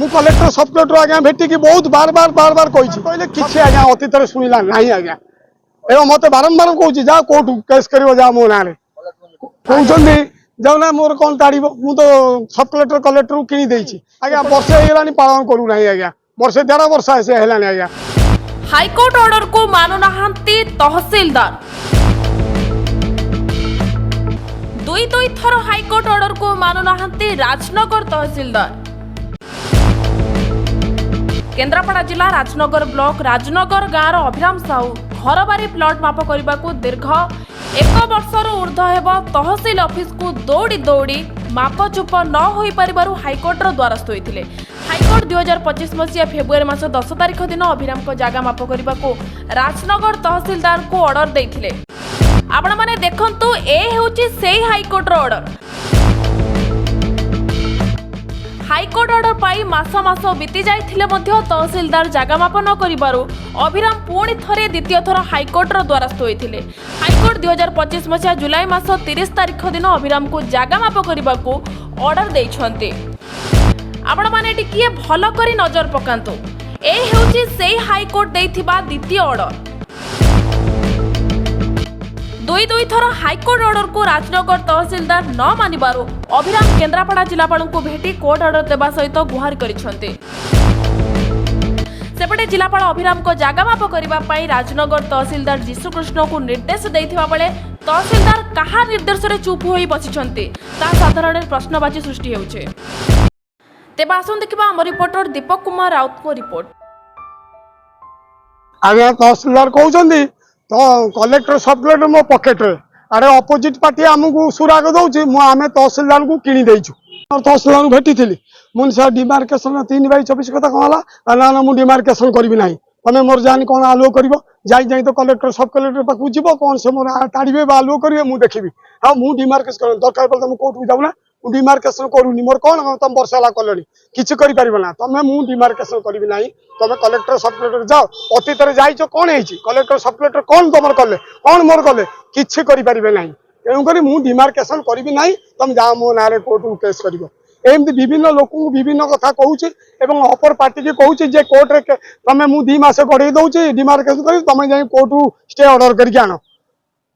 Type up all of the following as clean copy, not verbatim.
ମୁଁ collector, sub collector ଆଜ୍ଞା ଭେଟିକି ବହୁତ ବାର ବାର ବାର ବାର କହିଛି। କହିଲେ କିଛି ଆଜ୍ଞା ଅତୀତରେ ଶୁଣିଲା ନାହିଁ ଆଜ୍ଞା। ଏବଂ ମତେ ବାରମ୍ବାର କହୁଛି, ଯା କୋର୍ଟ କେସ୍ କରିବ, ଯା ମୋ ନାଁରେ। କହୁଛନ୍ତି ଯାଉନା, ମୋର କଣ ତାଡ଼ିବ? ମୁଁ ତ ସବ୍ କଲେକ୍ଟର, କଲେକ୍ଟରକୁ କିଣି ଦେଇଛି ଆଜ୍ଞା। ବର୍ଷେ ହେଇଗଲାଣି, ପାଳନ କରୁନାହିଁ ଆଜ୍ଞା। ବର୍ଷେ 1.5 ବର୍ଷ ଆସି ହେଲାଣି ଆଜ୍ଞା। ହାଇକୋର୍ଟ ଅର୍ଡରକୁ ମାନୁନାହାନ୍ତି ତହସିଲଦାର। ଦୁଇ ଦୁଇ ଥର ହାଇକୋର୍ଟ ଅର୍ଡରକୁ ମାନୁନାହାନ୍ତି ରାଜନଗର ତହସିଲଦାର। କେନ୍ଦ୍ରାପଡ଼ା ଜିଲ୍ଲା ରାଜନଗର ବ୍ଲକ ରାଜନଗର ଗାଁର ଅଭିରାମ ସାହୁ ଘରବାରି ପ୍ଲଟ ମାପ କରିବାକୁ ଦୀର୍ଘ ଏକ ବର୍ଷରୁ ଉର୍ଦ୍ଧ୍ୱ ହେବ ତହସିଲ ଅଫିସକୁ ଦୌଡ଼ି ଦୌଡ଼ି ମାପଚୁପ ନ ହୋଇପାରିବାରୁ ହାଇକୋର୍ଟର ଦ୍ୱାରସ୍ଥ ହୋଇଥିଲେ। ହାଇକୋର୍ଟ 2025 ମସିହା ଫେବୃଆରୀ ମାସ 10 ତାରିଖ ଦିନ ଅଭିରାମଙ୍କ ଜାଗା ମାପ କରିବାକୁ ରାଜନଗର ତହସିଲଦାରଙ୍କୁ ଅର୍ଡର ଦେଇଥିଲେ। ଆପଣମାନେ ଦେଖନ୍ତୁ, ଏ ହେଉଛି ସେଇ ହାଇକୋର୍ଟର ଅର୍ଡର। ହାଇକୋର୍ଟ ଅର୍ଡର ପାଇ ମାସ ମାସ ବିତି ଯାଇଥିଲେ ମଧ୍ୟ ତହସିଲଦାର ଜାଗା ମାପ ନ କରିବାରୁ ଅଭିରାମ ପୁଣି ଥରେ ଦ୍ୱିତୀୟ ଥର ହାଇକୋର୍ଟର ଦ୍ୱାରସ୍ଥ ହୋଇଥିଲେ। ହାଇକୋର୍ଟ 2025 ମସିହା ଜୁଲାଇ ମାସ 30 ତାରିଖ ଦିନ ଅଭିରାମକୁ ଜାଗା ମାପ କରିବାକୁ ଅର୍ଡର ଦେଇଛନ୍ତି। ଆପଣମାନେ ଟିକିଏ ଭଲ କରି ନଜର ପକାନ୍ତୁ। ଏ ହେଉଛି ସେଇ ହାଇକୋର୍ଟ ଦେଇଥିବା ଦ୍ୱିତୀୟ ଅର୍ଡର। ଦୁଇ ଦୁଇ ଥର ହାଇକୋର୍ଟ ଅର୍ଡରକୁ ରାଜନଗର ତହସିଲଦାର ନ ମାନିବାରୁ ଅଭିରାମ କେନ୍ଦ୍ରାପଡ଼ା ଜିଲ୍ଲାପାଳଙ୍କୁ ଭେଟି କୋର୍ଟ ଅର୍ଡର ଦେବା ସହିତ ଗୁହାରି କରିଛନ୍ତି। ସେପଟେ ଜିଲ୍ଲାପାଳ ଅଭିରାମଙ୍କ ଜାଗା ମାପ କରିବା ପାଇଁ ରାଜନଗର ତହସିଲଦାର ଯୀଶୁକୃଷ୍ଣଙ୍କୁ ନିର୍ଦ୍ଦେଶ ଦେଇଥିବା ବେଳେ ତହସିଲଦାର କାହା ନିର୍ଦ୍ଦେଶରେ ଚୁପ୍ ହୋଇ ବସିଛନ୍ତି, ତାହା ସାଧାରଣରେ ପ୍ରଶ୍ନବାଚୀ ସୃଷ୍ଟି ହେଉଛି। ତେବେ ଆସନ୍ତୁ ଦେଖିବା ଆମ ରିପୋର୍ଟର ଦୀପକ କୁମାର ରାଉତଙ୍କ ରିପୋର୍ଟ। ଆଜ୍ଞା, ତହସିଲଦାର କହୁଛନ୍ତି ତ କଲେକ୍ଟର, ସବ୍ କଲେକ୍ଟର ମୋ ପକେଟରେ। ଆରେ, ଅପୋଜିଟ୍ ପାର୍ଟି ଆମକୁ ସୁରାଗ ଦଉଛି, ମୁଁ ଆମେ ତହସିଲଦାରଙ୍କୁ କିଣି ଦେଇଛୁ। ତହସିଲଦାରଙ୍କୁ ଭେଟିଥିଲି ମୁଁ। ସାର୍, ଡିମାର୍କେସନ 3 ବାଇ 24 କଥା କଣ ହେଲା? ନା ନା, ମୁଁ ଡିମାର୍କେସନ କରିବି ନାହିଁ। ତମେ ମୋର ଜାଣି କଣ ଆଲୁଅ କରିବ? ଯାଇ ଯାଇ ତ କଲେକ୍ଟର, ସବ୍ କଲେକ୍ଟର ପାଖକୁ ଯିବ। କଣ ସେ ମୋର ତାଡ଼ିବେ ବା ଆଲୁଅ କରିବେ, ମୁଁ ଦେଖିବି। ଆଉ ମୁଁ ଡିମାର୍କେସନ ଦରକାର ପଡ଼ିଲେ ତମେ କୋର୍ଟକୁ ଯାଉନା। ମୁଁ ଡିମାର୍କେସନ କରୁନି। ମୋର କଣ ତମ ବର୍ଷ ହେଲା କଲଣି, କିଛି କରିପାରିବ ନା ତମେ। ମୁଁ ଡିମାର୍କେସନ କରିବି ନାହିଁ। ତମେ କଲେକ୍ଟର, ସବ୍ କଲେକ୍ଟର ଯାଅ। ଅତୀତରେ ଯାଇଛ, କଣ ହେଇଛି? କଲେକ୍ଟର, ସବ୍ କଲେକ୍ଟର କଣ ତମର କଲେ? କଣ ମୋର କଲେ? କିଛି କରିପାରିବେ ନାହିଁ। ତେଣୁକରି ମୁଁ ଡିମାର୍କେସନ କରିବି ନାହିଁ। ତମେ ଯାଅ, ମୋ ନାଁରେ କୋର୍ଟକୁ କେସ୍ କରିବ। ଏମିତି ବିଭିନ୍ନ ଲୋକଙ୍କୁ ବିଭିନ୍ନ କଥା କହୁଛି ଏବଂ ଅପର ପାର୍ଟିକି କହୁଛି ଯେ କୋର୍ଟରେ ତମେ, ମୁଁ 2 ମାସ ଗଡ଼େଇ ଦଉଛି, ଡିମାର୍କେସନ କରିବି, ତମେ ଯାଇ କୋର୍ଟରୁ ଷ୍ଟେ ଅର୍ଡର କରିକି ଆଣ।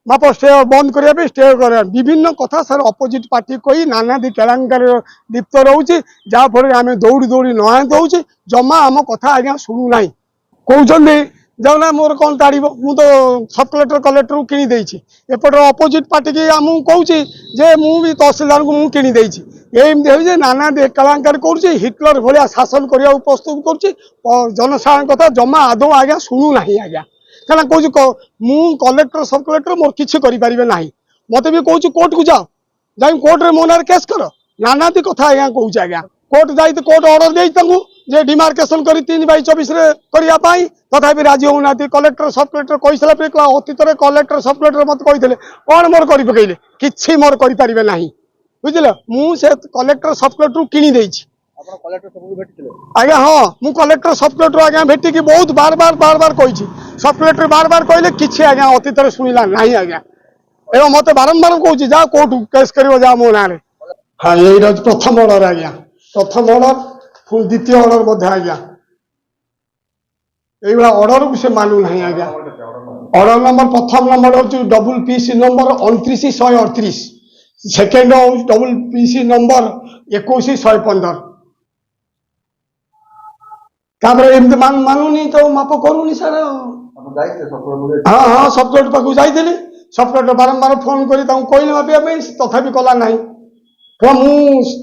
ମାପ ଷ୍ଟେ ବନ୍ଦ କରିବା ପାଇଁ ଷ୍ଟେ କରିବା, ବିଭିନ୍ନ କଥା ସାର୍ ଅପୋଜିଟ୍ ପାର୍ଟି କହି ନାନାଦି କେଳେଙ୍କାରୀରେ ଲିପ୍ତ ରହୁଛି, ଯାହାଫଳରେ ଆମେ ଦୌଡ଼ି ଦୌଡ଼ି ନୟାନ୍ତ ହଉଛି। ଜମା ଆମ କଥା ଆଜ୍ଞା ଶୁଣୁନାହିଁ। କହୁଛନ୍ତି ଯାଉନା, ମୋର କଣ ତାଡ଼ିବ? ମୁଁ ତ ସବ୍ କଲେକ୍ଟର, କଲେକ୍ଟରକୁ କିଣି ଦେଇଛି। ଏପଟେ ଅପୋଜିଟ୍ ପାର୍ଟିକି ଆମକୁ କହୁଛି ଯେ ମୁଁ ବି ତହସିଲଦାରଙ୍କୁ ମୁଁ କିଣି ଦେଇଛି। ଏମିତି ହେଉଛି, ନାନା କେଳେଙ୍କାରୀ କରୁଛି, ହିଟଲର ଭଳିଆ ଶାସନ କରିବାକୁ ପ୍ରସ୍ତୁତ କରୁଛି। ଜନସାଧାରଣ କଥା ଜମା ଆଦୌ ଆଜ୍ଞା ଶୁଣୁନାହିଁ ଆଜ୍ଞା। କାରଣ କହୁଛି ମୁଁ କଲେକ୍ଟର, ସବ୍ କଲେକ୍ଟର ମୋର କିଛି କରିପାରିବେ ନାହିଁ। ମତେ ବି କହୁଛି କୋର୍ଟକୁ ଯାଅ, ଯାଇ କୋର୍ଟରେ ମୋ ନାଁରେ କେସ୍ କର। ନାନାଦି କଥା ଆଜ୍ଞା କହୁଛି ଆଜ୍ଞା। କୋର୍ଟ ଯାଇ କୋର୍ଟ ଅର୍ଡର ଦେଇଛି ତାଙ୍କୁ ଯେ ଡିମାର୍କେସନ କରି 3 ବାଇ 24ରେ କରିବା ପାଇଁ, ତଥାପି ରାଜି ହଉନାହାନ୍ତି। କଲେକ୍ଟର, ସବ୍ କଲେକ୍ଟର କହିସାରିଲା ପରେ ଅତୀତରେ କଲେକ୍ଟର, ସବ୍ କଲେକ୍ଟର ମତେ କହିଥିଲେ, କଣ ମୋର କରି ପକେଇଲେ? କିଛି ମୋର କରିପାରିବେ ନାହିଁ, ବୁଝିଲ? ମୁଁ ସେ କଲେକ୍ଟର, ସବ୍ କଲେକ୍ଟରକୁ କିଣି ଦେଇଛି। ଆପଣ କଲେକ୍ଟର ସବୁକୁ ଭେଟିଥିଲେ? ଆଜ୍ଞା ହଁ, ମୁଁ କଲେକ୍ଟର, ସବ୍ କଲେକ୍ଟର ଆଜ୍ଞା ଭେଟିକି ବହୁତ ବାର ବାର ବାର ବାର କହିଛି। ସବ୍ କଲେକ୍ଟର ବାର ବାର କହିଲେ, କିଛି ଆଜ୍ଞା ଅତୀତରେ ଶୁଣିଲା ନାହିଁ ଆଜ୍ଞା। ଏବଂ ମତେ ବାରମ୍ବାର କହୁଛି, ଯା କୋର୍ଟ କେସ୍ କରିବ, ଯା ମୋ ନାଁରେ। ହଁ, ଏଇଟା ହଉଛି ପ୍ରଥମ ଅର୍ଡର ଆଜ୍ଞା, ପ୍ରଥମ ଅର୍ଡର। ପୁଣି ଦ୍ୱିତୀୟ ଅର୍ଡର ମଧ୍ୟ ଆଜ୍ଞା। ଏଇଭଳିଆ ଅର୍ଡରକୁ ସେ ମାନୁନାହିଁ ଆଜ୍ଞା। ଅର୍ଡର ନମ୍ବର, ପ୍ରଥମ ନମ୍ବର ହଉଛି double P C number 29138। Second ହଉଛି ଡବଲ ପି ସି ନମ୍ବର 2115। ତାପରେ ଏମିତି ମାନୁନି ତ, ମାପ କରୁନି ସାର୍ ଆଉ। ଆପଣ ଯାଇଥିଲେ ସକାଳୁ? ହଁ, ସବ୍ କଲେକ୍ଟର ପାଖକୁ ଯାଇଥିଲି। ସବ୍ କଲେକ୍ଟର ବାରମ୍ବାର ଫୋନ କରି ତାଙ୍କୁ କହିଲେ ମାପିବା ପାଇଁ, ସେ ତଥାପି କଲା ନାହିଁ। ତ ମୁଁ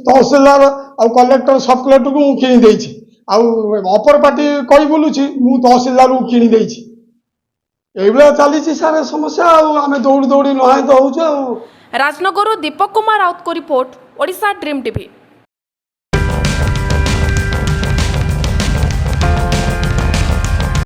ତହସିଲଦାର ଆଉ କଲେକ୍ଟର, ସବ୍ କଲେକ୍ଟରକୁ ମୁଁ କିଣି ଦେଇଛି। ଆଉ ଅପର ପାର୍ଟି କହି ବୁଲୁଛି, ମୁଁ ତହସିଲଦାରକୁ କିଣି ଦେଇଛି। ଏଇଭଳିଆ ଚାଲିଛି ସାର୍ ସମସ୍ୟା। ଆଉ ଆମେ ଦୌଡ଼ି ଦୌଡ଼ି ନୟାନ୍ତ ହଉଛୁ ଆଉ। ରାଜନଗରରୁ ଦୀପକ କୁମାର ରାଉତଙ୍କ ରିପୋର୍ଟ, ଓଡ଼ିଶା ଡ୍ରିମ୍ ଟିଭି।